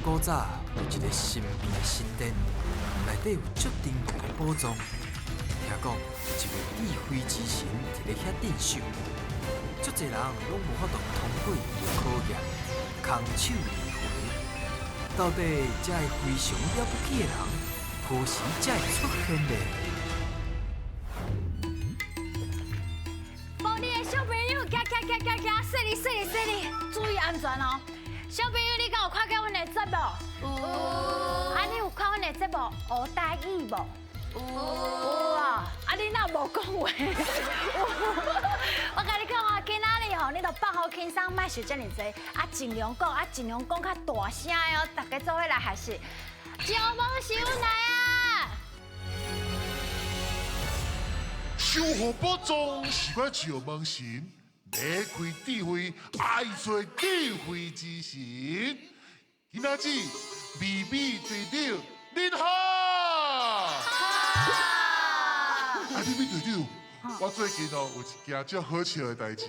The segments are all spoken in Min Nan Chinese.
古早有一个神秘的神殿，内底有足珍贵的宝藏。听讲有一位智慧之神伫咧遐镇守，足济人拢无法度通过伊的考验，空手而回。到底这个非常了不起的人，何时才会出现呢？报你的小朋友，行行行行行，细腻细腻细腻，注意安全哦。小朋友，你敢有看过阮的节目？有。啊，你有看阮的节目学台语无？有。有啊。啊，你若无讲话？我共你讲啊，今仔日吼，你著放好轻松，莫想遮尔济，啊，尽量讲，啊，尽量讲较大声的哦，大家做伙来学习。招梦神来啊！守护宝藏是我招梦神，打开智慧，爱找智慧之神。今仔日美美队长，您好。啊，美美队长，我最近哦有一件足好笑的代志。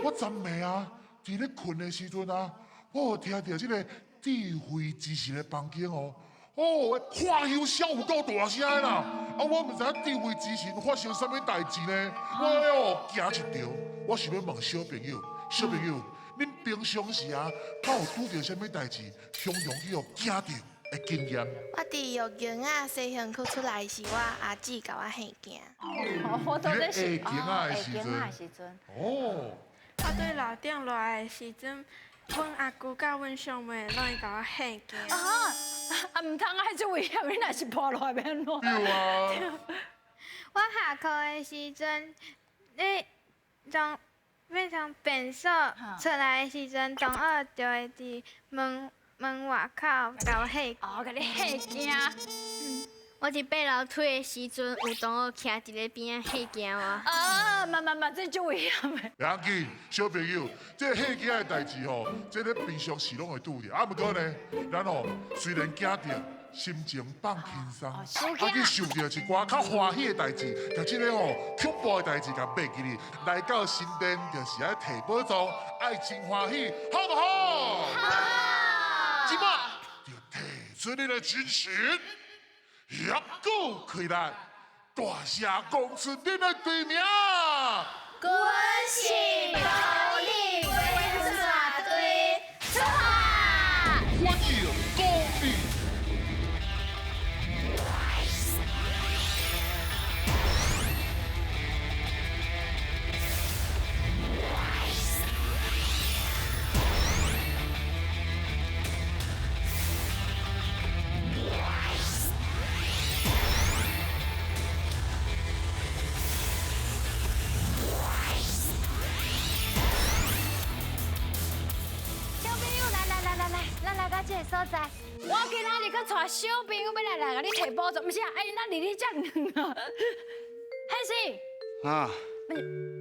我昨暝啊，伫咧睏的时阵啊，我有听著这个智慧之神的房间哦。哦，花香声有够大声的啦！啊，我毋知影智慧之神发生啥物代志呢？我哦惊一跳，我想欲问小朋友，小朋友，恁平常时啊，敢有拄著啥物代志，常常去予惊著的经验？我伫幼儿园洗身躯出来时，我阿姊共我吓惊。哦，我都在下镜仔的时阵。时阵。哦。我对楼顶落来的时阵，阮阿舅佮阮小妹拢会共我吓惊。啊，啊，毋通啊，彼足危险，你若是跋落来欲按怎？对啊。我下课的时阵，咧从欲从便所出来的时阵，同学就会伫门门外口共我吓。哦，共你吓惊。我伫爬楼梯的时阵，有同学徛伫咧边仔吓惊我。啊，嘛嘛嘛，这足危险的。袂要紧，小朋友，这吓惊的代志吼，这咧平常时拢会拄著。啊，毋过呢，咱吼虽然惊著，心情放轻松，啊去想著一寡较欢喜的代志，共这个吼恐怖的代志共忘记哩。来到神殿就是爱提宝藏，爱真欢喜，好毋好？好。这摆就提出你的精神。锣鼓开来，大声讲出恁的队名。阮是保利滚线队，出发！欢迎光临。小朋友，来来来来来，咱来到这个所在。我今仔日阁带小朋友欲来来共你提宝藏，毋是啊？哎，咱离你遮远啊。汉生。啊。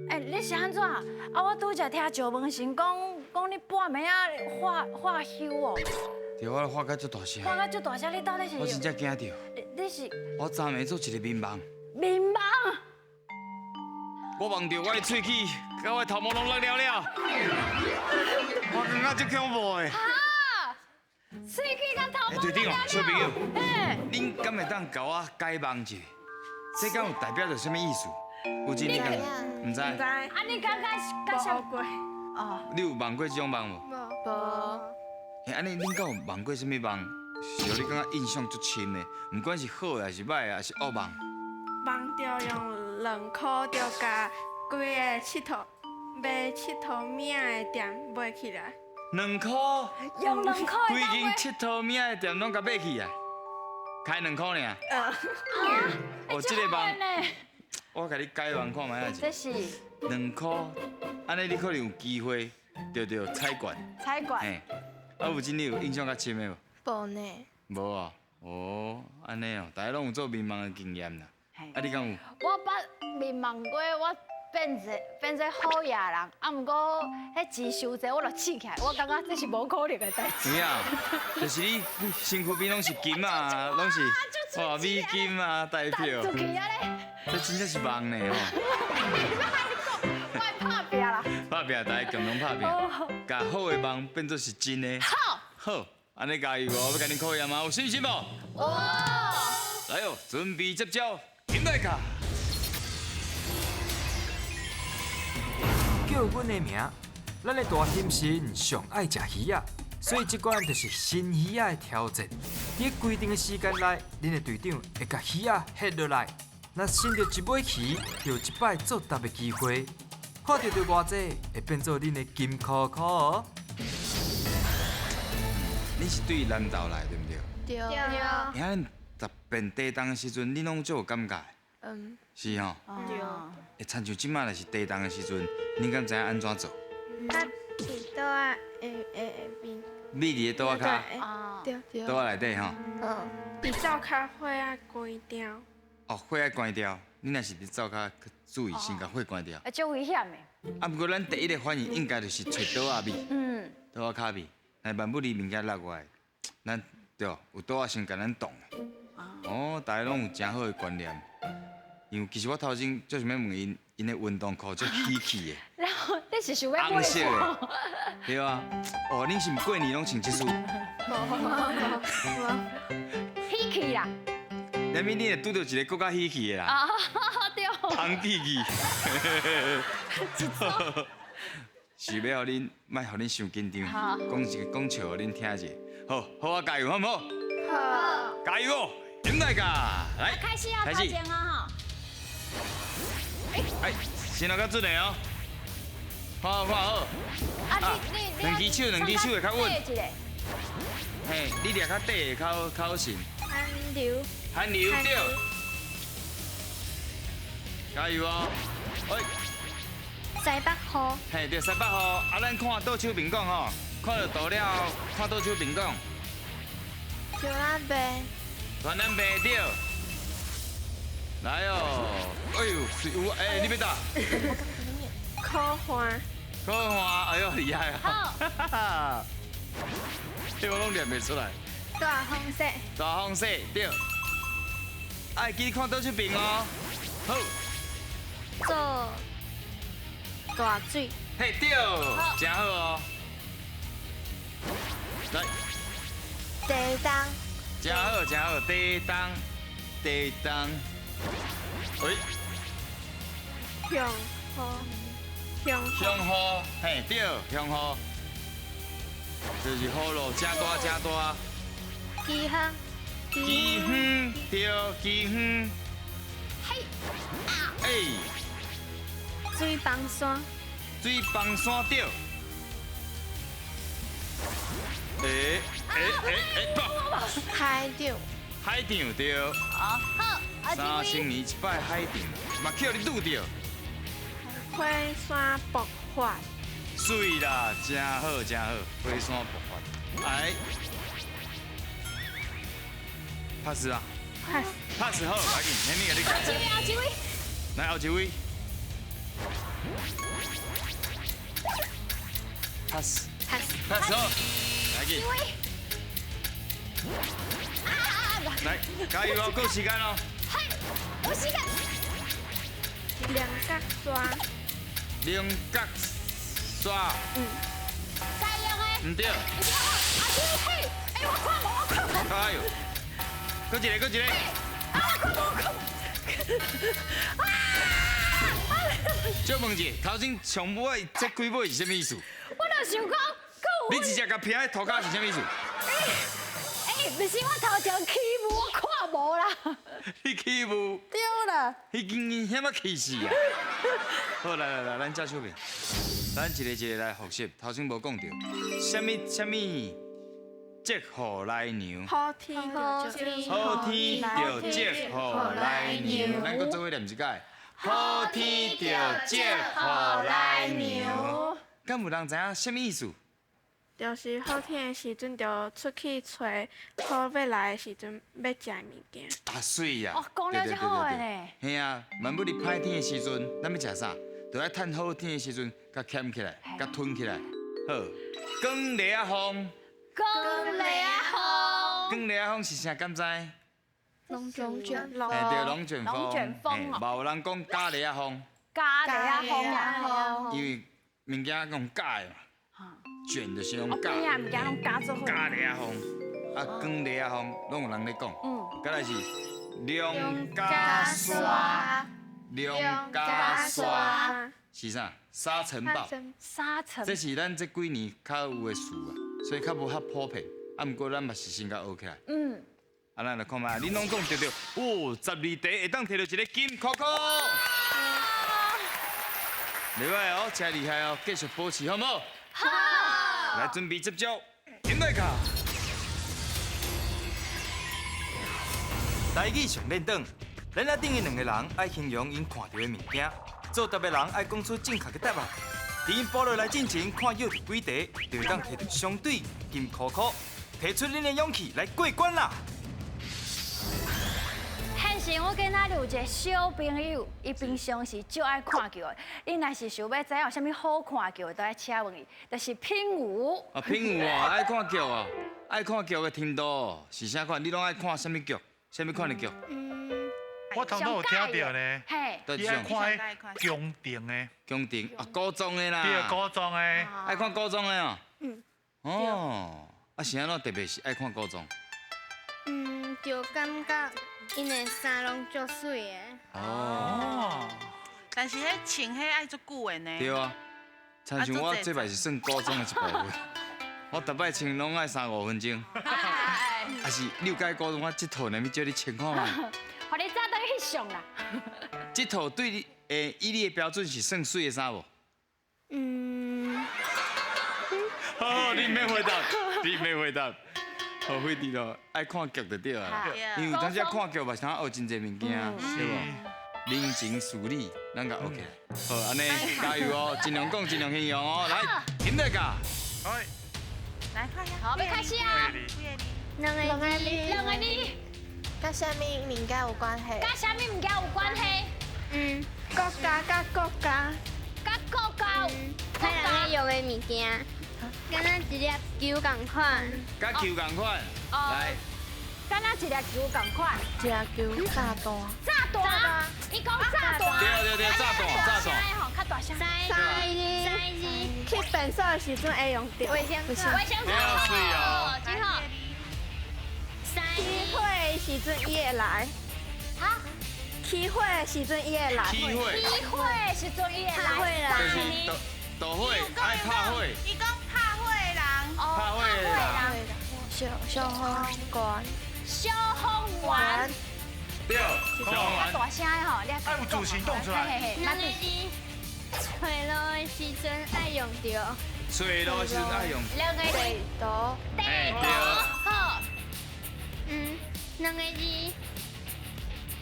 哎，你是按怎？啊，我拄才听赵文成讲，讲你半暝仔发发溴哦。对，我发甲足大声。发甲足大声，你到底是？我真正惊著。你是？我昨暝做一个眠梦。眠梦？我梦著我的喙齿，佮我的头毛拢甩了了。我感觉足恐怖的。哈！喙齿佮头毛队长，小朋友，恁敢会当共我解梦一下？这敢有代表著啥物意思？有真你敢？毋知。毋知。啊，你感觉是佮啥？过。哦。你有梦过这种梦无？无。欸，按呢，恁敢有梦过啥物梦？是予你感觉印象足深的，毋管是好的，还是歹的，还是恶梦。梦著用两箍就共规个𨑨迌买𨑨迌物仔的店买起来。两箍？用两箍。规间𨑨迌物仔的店拢共买起来，开两箍尔。嗯。哦，这个梦，我共你解梦看觅仔。这是。两箍，按呢你可能有机会得著彩券。彩券。嘿，啊有真你有印象较深的无？无呢。无啊，哦，按呢哦，大家拢有做眠梦的经验啦。啊，你敢有？我捌眠梦过，我变做变做好野人，啊，毋过彼钱伤济，我就醒起来，我感觉这是无可能的代志。有影，就是你身躯边拢是金啊，拢是哇美金啊，代票。出去啊咧！这真正是梦呢吼。你莫讲，我会拍拼啦。拍拼，大家共同拍拼，共好的梦变做是真的。好。好，按呢加油哦，欲共恁考验吗？有信心无？有。来哦，准备接招，音乐卡。叫阮的名，咱的大猩猩上爱食鱼仔，所以这关就是新鱼仔的挑战。伫规定的时间内，恁的队长会共鱼仔翕落来，若伸著一尾鱼，就有一摆作答的机会。看著著偌济，会变做恁的金箍箍哦。你是对南投来对毋对？对。遐恁十变地动的时阵，你拢足有感觉的。嗯。是吼。对。会亲像这摆若是地动的时阵，恁敢知影按怎做？啊，伫桌仔下下面。秘伫咧桌仔跤。对对。桌仔内底吼。嗯。伫灶跤火仔关掉。哦，火仔关掉，你若是伫灶跤去注意，先共火关掉。会足危险的。啊，毋过咱第一个反应应该就是揣桌仔味。桌仔跤味。若万不离物件落落来，咱对，有桌仔先共咱挡。哦，大家拢有诚好的观念。因为其实我头前就是欲问𪜶，𪜶的运动裤足喜气的。然后你是想欲红色的，对啊。哦，恁是毋过年拢穿这束？无无无。喜气啦。连咪你会拄著一个阁较喜气的啦。啊，对。红气气。是欲予恁，莫予恁伤紧张，讲一个讲笑予恁听者。好，好啊，加油，好毋好？好。加油哦，音乐卡，来。开始啊，开始。啊吼。哎，先来较准的哦，看好看好。啊，你两支手，两支手会较稳。嘿，你掠较短的较较好顺。韩流。韩流对。加油哦！哎。西北雨。嘿，对，西北雨。啊，咱看倒手边讲吼，看著图了后，看倒手边讲。传染病。传染病对。来哦，哎呦，有哎，你欲打？可欢。可欢，哎呦，厉害啊！好。这我拢念袂出来。大风雪。大风雪对。爱记看倒手边哦。好。做大水。嘿对，真好哦。来。地动。真好真好，地动，地动。喂。香雨，香香雨，嘿对，香雨，就是雨落真大真大。饥荒。饥荒，对，饥荒。嘿。啊。哎。水崩山。水崩山对。哎哎哎哎，爆！海长。海长对。好。3000年一摆海涨，嘛叫你拄著。火山爆发。水啦，真好真好，火山爆发。哎，pass 啊，pass pass 好，来紧，前面给你。后一位，后一位。来后一位。pass pass pass 好，来紧。来，加油哦，够时间哦。嘿，有时间。两角沙。两角沙。嗯。加油的。毋对。唔对，阿弟，嘿，哎，我看无，我看无。加油！阁一个，阁一个。啊，我看无，我看无。啊！借问一下，头先上尾这几尾是啥物意思？我就想讲，你直接共撇喺涂跤是啥物意思？哎，毋是我头前起雾，我看无啦。你起雾？对啦。彼间遐么气死啊！好，来来来，咱正手边，咱一个一个来复习。头先无讲著，啥物啥物积雨来娘？好天好天著积雨来娘。咱阁做伙念一摆。好天著积雨来娘。敢有人知影啥物意思？就是好天的时阵，就出去揣好欲来的时阵欲食的物件。啊，媠啊！哦，讲了就好的呢。嘿啊，万不离歹天的时阵，咱欲食啥？就爱趁好天的时阵，共俭起来，共囤起来。好，光螺仔风。光螺仔风。光螺仔风是啥？敢知？龙卷风。嘿，对，龙卷风。龙卷风嘛有人讲加螺仔风。加螺仔风啊。因为物件用加的嘛。卷就是用加，物件拢加做伙。加螺仔风。啊，光犁仔风，攏有人咧讲。嗯。再来是梁家沙，梁家沙是啥？沙尘暴。沙尘。这是咱这几年較有的事啊，所以較無遐普遍。啊，毋過咱嘛是先共學起來。嗯。啊，咱來看覓，恁攏總著著，哦，12題會當提著一个金箍箍。袂歹哦，真厲害哦，繼續保持好無？好。來準備接招，音樂卡。台語上練轉，咱仔頂的兩個人愛形容𪜶看著的物件，作答的人愛講出正確的答案。佇𪜶補落來進前，看叫著幾題，就會當提著相對金箍箍，提出恁的勇氣來過關啦！現時我今仔日有一個小朋友，伊平常時足愛看劇的。你若是想欲知影有啥物好看劇的，都愛請問伊，就是品武。啊，品武哦，愛看劇哦，愛看劇的程度是啥款？你攏愛看啥物劇？啥物款的劇？嗯，我頭拄有聽著呢。嘿，伊愛看宮廷的。宮廷啊，古裝的啦。對，古裝的。愛看古裝的哦。嗯。哦，啊是按怎特別是愛看古裝？嗯，就感覺。𪜶的衫攏足媠的。哦。但是彼穿彼愛足久的呢。對啊，親像我這擺是算古裝的一部分，我逐擺穿攏愛3、5分鐘。啊是，你有佮意古裝，我這套呢，欲借你穿看覓。予你早轉去翕相啦。這套對你，以你的標準是算媠的衫無？嗯。好，你免回答，你免回答。好，费伫咯，愛看劇就對啊，因為有當時看劇嘛是通學真濟物件，對無？人情事理，咱共學起來。好，按呢加油哦，盡量講，盡量形容哦，來，音樂卡。來，看下。好，欲開始啊。兩個字，兩個字。佮啥物物件有關係？佮啥物物件有關係？嗯，國家佮國家。佮國家。彼人咧用的物件。敢若一粒球仝款，佮球仝款，來，敢若一粒球仝款，一粒球炸彈，炸彈，伊講炸彈，對對對，炸彈，炸彈，較大聲，三字，三字，去便所的時陣會用著，衛生紙，衛生紙，真好。起火的時陣伊會來，哈？起火的時陣伊會來，起火，起火的時陣伊會來，就是導火，愛拍火。伊講拍火的人，拍火的人，消防員，消防員，對，消防員。大聲的吼，你愛有自信講出來。兩個字，揣路的時陣愛用著。揣路的時陣愛用。兩個字，地圖，地圖，好。嗯，兩個字，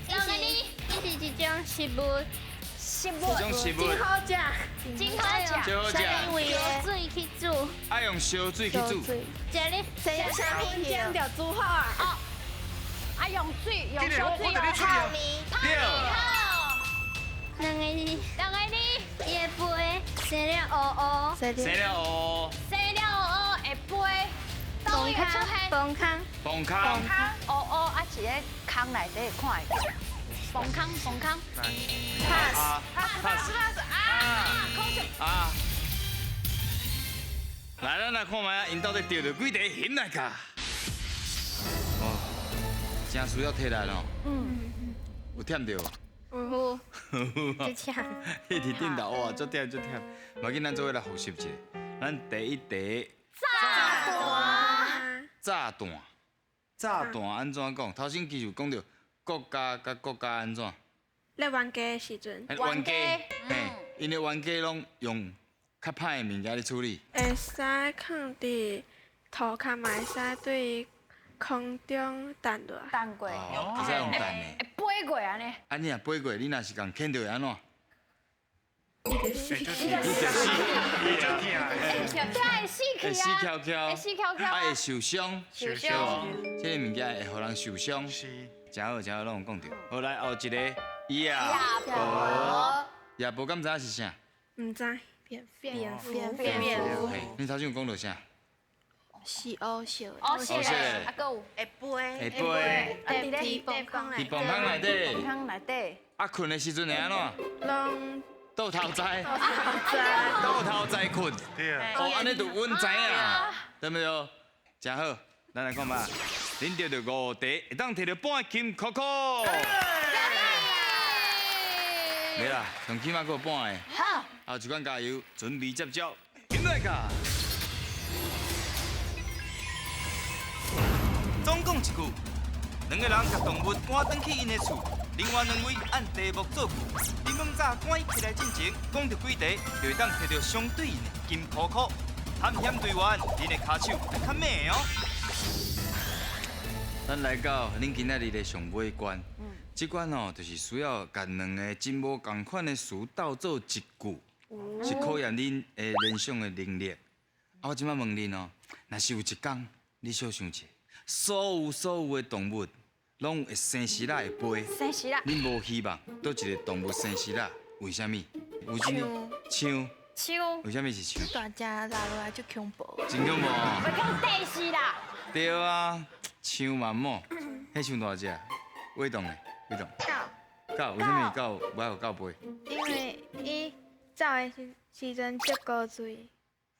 兩個字，伊是一種食物。食物，這種食物真好食，真好食，真好食。燒水去煮，愛用燒水去煮。食咧，食啥物醬就煮好啊。哦，愛用水，用燒水。泡麵，泡麵好。兩個字，兩個字。伊會飛，生了烏烏，生了烏烏，生了烏烏會飛。崩空，崩空，崩空，烏烏啊，佇咧空內底看會著。崩空，崩空。 pass pass pass 啊！啊！來，咱來看覓啊，𪜶到底著著幾題險來㗎？哦，真需要體力哦。嗯。有忝著無？有。足忝。一直頂頭哇，足忝足忝。無要緊，咱做伙來複習一下。咱第一題。炸彈。炸彈。炸彈按怎講？頭先其實有講著國家佮國家按怎？咧冤家的時陣。冤家，嘿，𪜶的冤家攏用較歹的物件咧處理。會使囥佇塗跤嘛會使對空中彈落。彈過。會使用彈的。會飛過按呢。啊，你若飛過，你若是共牽著會按怎？你就死，你就疼。對，會死去啊！會死翹翹，會死翹翹。啊，會受傷。受傷。這個物件會予人受傷。是。真好，真好，攏有講著。好，來後一個夜婆，夜婆敢知影是啥？毋知。蝙蝠。蝙蝠。你頭先有講著啥？是烏色的。烏色的。啊，閣有。會飛。會飛。佇崩空佇崩空內底。崩空內底。啊，睏的時陣會按怎？攏。倒頭栽。倒頭栽睏。對。哦，按呢就穩知影，對毋對？真好，咱來看嘛，恁得著五題，會當摕著半金箍箍。沒啦，上起碼閣有半个。好。啊，一款加油，準備接招，進來噶。總共一句，兩个人共動物趕轉去𪜶的厝，另外兩位按題目造句。恁猛早趕起來進前，講著幾題，就會當摕著相對應的金箍箍。探險隊員，恁的跤手較猛哦。咱來到恁今仔日的上尾關，這關哦，就是需要共兩个真無仝款的詞鬥做一句，是考驗恁的聯想的能力。啊，我這擺問恁哦，若是有一工，你小想一下，所有的動物攏會生時啦會飛，生時啦，恁無希望佗一个動物生時啦？為啥物？有啥物？像。像。為啥物是像？大隻拉落來就恐怖。真恐怖。袂講地死啦。對啊，像嘛某，彼像大隻，伟棟的，偉棟。狗。狗，為啥物狗無愛予狗飛？因為伊走的時陣足古錐。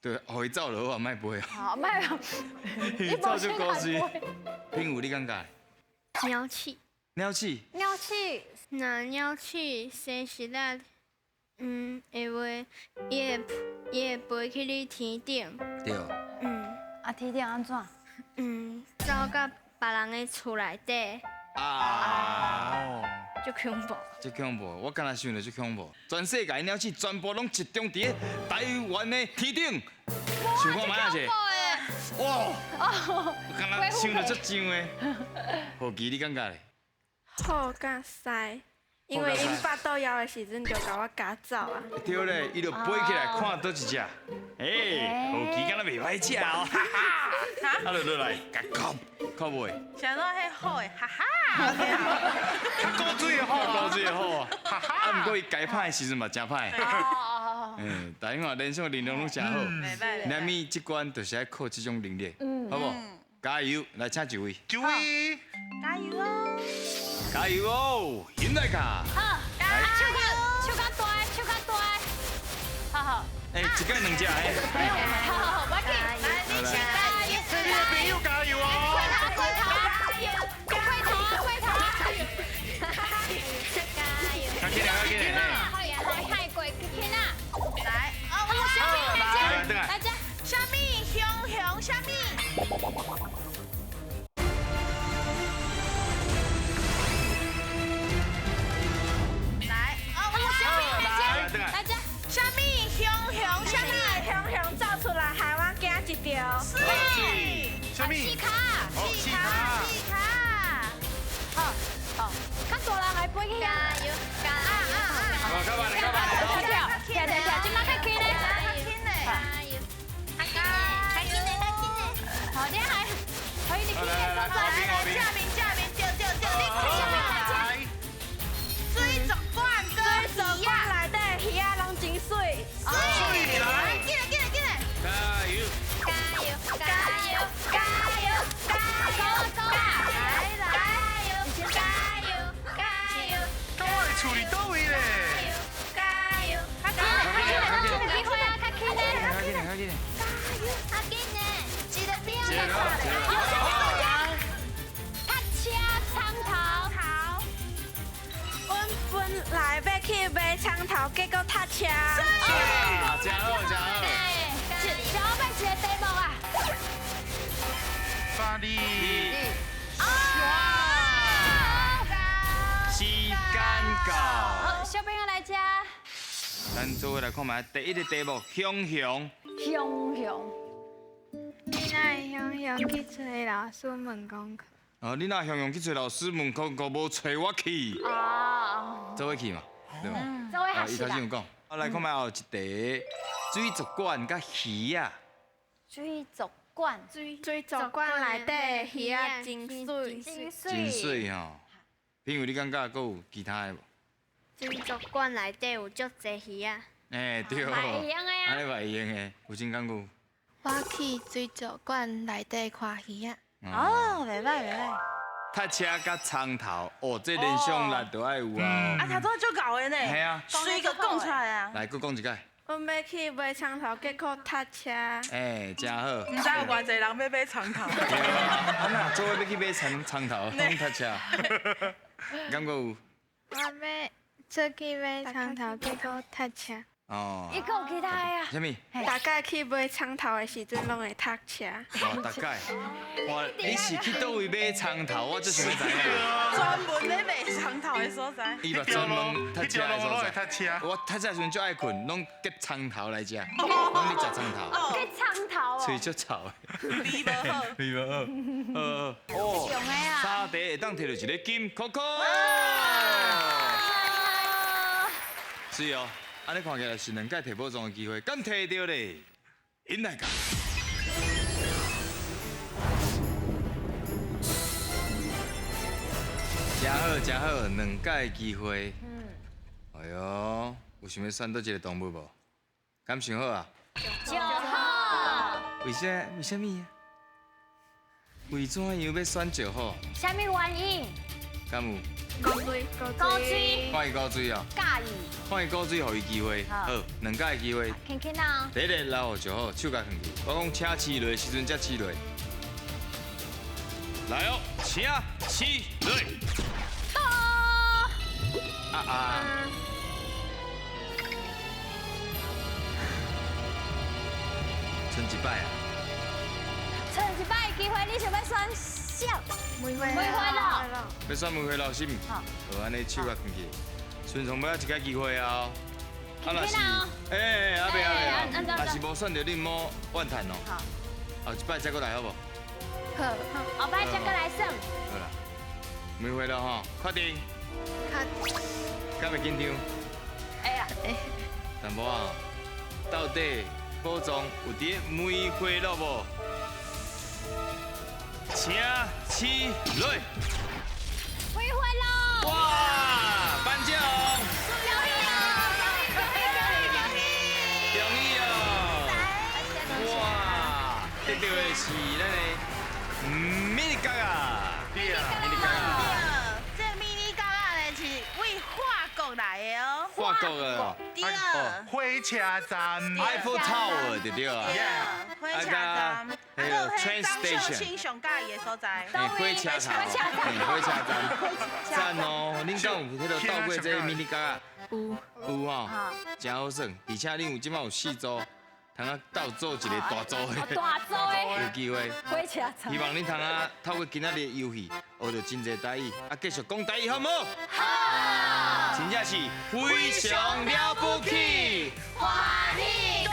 對，予伊走就好啊，莫飛啊。好，莫。伊走足古錐。品有你感覺？鳥鼠。鳥鼠。鳥鼠。若鳥鼠生時啦，會袂伊會飛去你天頂？對。啊，天頂按怎？走到別人的厝內底。啊！足恐怖。足恐怖，我敢若想著足恐怖。全世界鳥鼠全部攏集中佇咧台灣的天頂。想看覓仔者？哇！我敢若想著足像的。好奇你感覺咧？好佮屎，因為𪜶腹肚枵的時陣就共我趕走啊。對咧，伊就飛起來看佗一隻。欸，好奇敢若袂歹食哦，哈哈。啊，就落來，共咬，咬袂？是按怎彼好的，哈哈。較古錐的好，古錐的好啊。哈哈。啊，毋過伊改歹的時陣嘛誠歹。但因為聯想能力攏誠好。袂歹。連咪這關就是愛靠這種能力，好無？加油！來請一位。一位。加油哦！加油哦！起來卡。好，手較大，手較大。好好。欸，一個兩隻欸。好好好，我去。來，你先加油。你的朋友加油哦！快頭，快頭，快頭，快頭，加油！較緊來，較緊來。太過緊啊！來，哦，小米來這，來這，啥物？熊熊啥物？來，哦，小米來這，來這，啥物？熊熊啥物？熊熊走出來，害我驚一跳。是。啥物？四跤。四跤。四跤。好，好，較大人來飛去啊！加油！加油！啊！較慢，較慢。跳跳跳，這馬較輕咧。較輕咧。加油！較緊咧，較緊咧，較緊咧。好，你還可以，你去來，來來，正面正面，對對對，你看啥物來這？水族館，水族館內底魚仔攏真媠。媠來，進來進來進來。加油！加油！加油！加油！加油！加油！加油！加油！加油！我的厝伫佗位咧？加油！較緊咧，較緊咧，機會啊，較緊咧，較緊咧，較緊咧。加油！較緊咧，一個表一個，較車葱頭。頭。阮本來欲去買葱頭，結果塞車。真好，真好。小尾一個題目啊。三二。時間到。好，小朋友來這。咱做伙來看覓第一个題目，熊熊。熊熊。你哪會雄雄去揣老師問功課？哦，你若雄雄去揣老師問功課，無揣我去。哦。做伙去嘛，對無？做伙學習。伊頭先有講，啊來看覓後一題，水族館佮魚仔。水族館。水族館內底魚仔真媠。真媠。真媠吼。朋友，你感覺閣有其他的無？水族館內底有足濟魚仔。欸，對。嘛會用的啊。按呢嘛會用的，有真感覺。我去水族館內底看魚仔。哦，袂歹袂歹。塞車佮葱頭，哦，這聯想力就愛有啊。啊，頭拄仔足𠢕的呢。嘿啊。媠閣講出來啊。來，閣講一擺。阮欲去买葱头，结果塞车。哎，真好。毋知有偌济人欲买葱头。对啊，啊那做伙欲去买葱葱头，拢塞车。敢阁有？我欲出去买葱头，结果塞车。哦。伊阁有其他的啊？啥物？逐摆去买葱头的时阵，拢会塞车。哦，逐摆。哇，你是去佗位买葱头？我足想欲知影。专门咧卖葱头的所在。伊嘛专门塞车的所在。我塞车时阵足爱睏，拢结葱头来食，拢咧食葱头。哦，结葱头哦。喙足臭的。味无好。味无好。哦。沙茶会当摕著一个金扣扣。是哦。按呢看起来是两届提宝藏的机会，敢提著咧？𪜶来共。真好，真好，两届机会。哎哟，有想欲选佗一个动物无？敢想好啊？想好。为啥？为啥物啊？为怎样欲选石虎？啥物原因？敢有？古锥，古锥，看伊古锥哦。佮意。看伊古锥，予伊机会。好，两届机会。轻轻啊。第一个留予石虎，手共囥去。我讲请试落的时阵才试落。来哦，请试落。啊啊！賰一摆啊！賰一摆机会，你想欲选啥？梅花梅花鹿。欲选梅花鹿是毋？好，按呢手共囥去。顺从尾仔一届机会啊！啊，若是，欸，阿伯阿伯，若是无选著，你毋好怨叹哦。好。后一摆再阁来好无？好，后摆再阁来算。好啦，梅花鹿吼，确定？确。敢会紧张？会啊。淡薄仔，到底宝藏有伫梅花鹿无？请试落。梅花鹿。哇，颁奖！恭喜哦！恭喜恭喜恭喜！恭喜哦！哇，得到的是咱的迷你角仔。对啊，迷你角仔。这迷你角仔呢是位法国来的哦。法国的哦。对。火车站。 Eiffel Tower 对对啊。火车站。那个 train station。上佮意的所在。火车站。火车站。赞哦！恁敢有彼个斗过这个迷你角仔？有。有吼，真好耍，而且恁有这摆有四组，通啊斗做一个大组的。大组的。有机会。火车站。希望恁通啊透过今仔日的游戏，学著真济台语，啊继续讲台语好毋好？好。真正是非常了不起。欢喜恭